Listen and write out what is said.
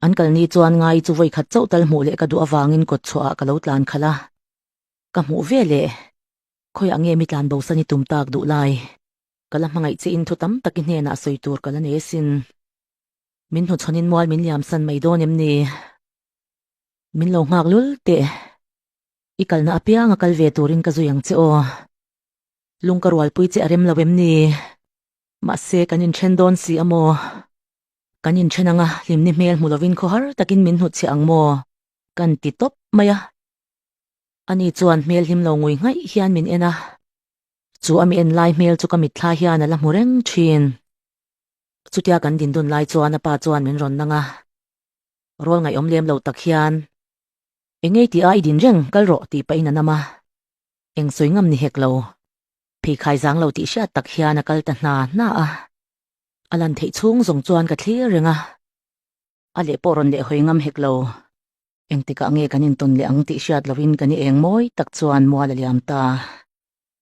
An kal ni chuan ngai chu vawi khat chauh tal hmuh leh ka duh avangin kawt chhuahah ka lo tlan khalh a. Ka hmuh ve leh. Khawiah nge mi tlan bosan i tum tak duh lai? Ka la hmangaih che in thu tam tak i hnenah sawi tur ka la nei asin. Min hnuchhawnin mual min liam san mai dawn em ni? Min lo nghak lul teh. I kalna apiang a kal ve turin ka zui ang che aw. Lung ka rualpui che a rem lo em ni? Mahse kan inthen dawn si a maw? Kan inthen anga hlimni hmel hmu lovin khawhar takin min hnutchhiah ang maw? Kan ti tawp mai a. Ani chuan hmel hlim lo ngui nghaih hian min en a. Chu a mi en lai hmel chu ka mitthla hian a la hmu reng thin. Chutia kan dindun lai chuan a pa chuan min rawn nang a. Rawl ngaihawm lem lo tak hian, Engei tih a i din reng, kal rawh tih pahin a nam a. Eng sawi ngam ni hek lo. Pheikhai zang lo tih hriat tak hian a kal ta hna hna a. A lan theih chhung zawng chuan ka thlir reng a. A leh pawh rawn leh hawi ngam hek lo. Engtikah nge kan intawn leh ang tih hriat lovin kan i eng mawi tak chuan mual a liam ta.